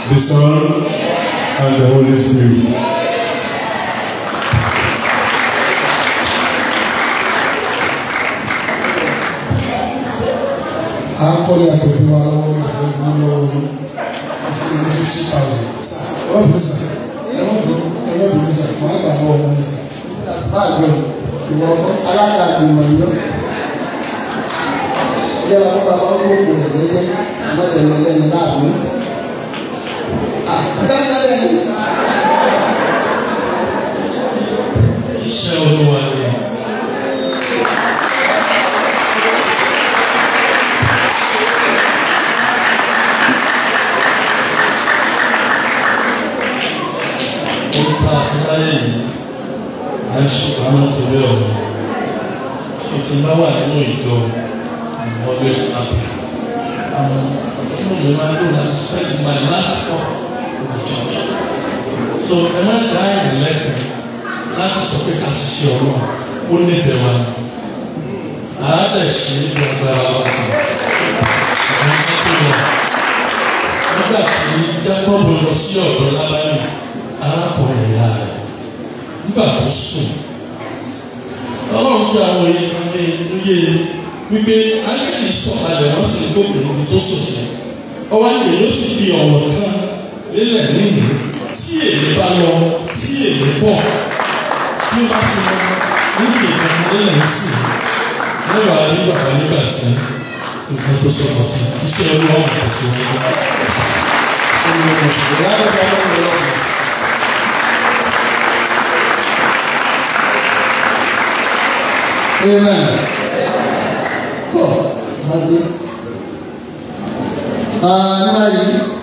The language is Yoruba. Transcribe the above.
The Son, and the Holy Spirit. À ń kọ́lé àgbẹ̀bí wa lọ́wọ́ ìfẹ́ gbó lọ́wọ́ yìí ìfún mi 50,000. Ẹ wọ́n bínú sà, ẹ wọ́n bínú, ẹ wọ́n bínú sà, màá gbà lọ́wọ́ wọn sà. Bá àgbẹ̀ ìwọ ọkọ alága àgbìmọ̀ yìí ẹjẹ́ wa kọ́ra bá gbogbo rẹ̀ jẹ́jẹ́ mọ́tẹ̀lẹ́ lẹ́nu láàbù. Iṣẹ́ Olúwa ni. Ohun tá a ṣe láyé yìí, à ń ṣe pamọ́ torí ọ̀rọ̀. Ṣé tí bá wà nínú ìjọ, I'm always happy. Inú mi máa ń dùn láti spend my last four in the church. So ẹ má dá ẹ̀yìn lẹ́kùn láti sọ pé ká ṣiṣẹ́ Ọlọ́run, ó nífẹ̀ẹ́ wa. Àádẹ́ ṣe é bí agbára wa ti. Ṣùgbọ́n ká tó lọ. Nígbà tí Jacob lọ sí ọ̀dọ̀ Lábánì, arákùnrin ìyá rẹ̀, nígbà tó sùn, Ọlọ́run fi àwọn òye kan lé lóye wípé áńgẹ́lì sọ̀kalẹ̀ wọ́n sì gòkè níbi tó sùn sí. Ọwọ́ àgbẹ̀ yóò sì fi ọ̀wọ̀ kan lélẹ̀ níyì tí èmi bá lọ tí èmi bọ̀ bí ó bá ti lọ níbi ìkan lélẹ̀ ń sìn lẹ́wàá rí bàbá nígbà tí nǹkan tó sọ̀rọ̀ tí iṣẹ́ Olúwa wà tẹ̀síwájú. Amen. Tọ́ bàjẹ́. Ní báyìí.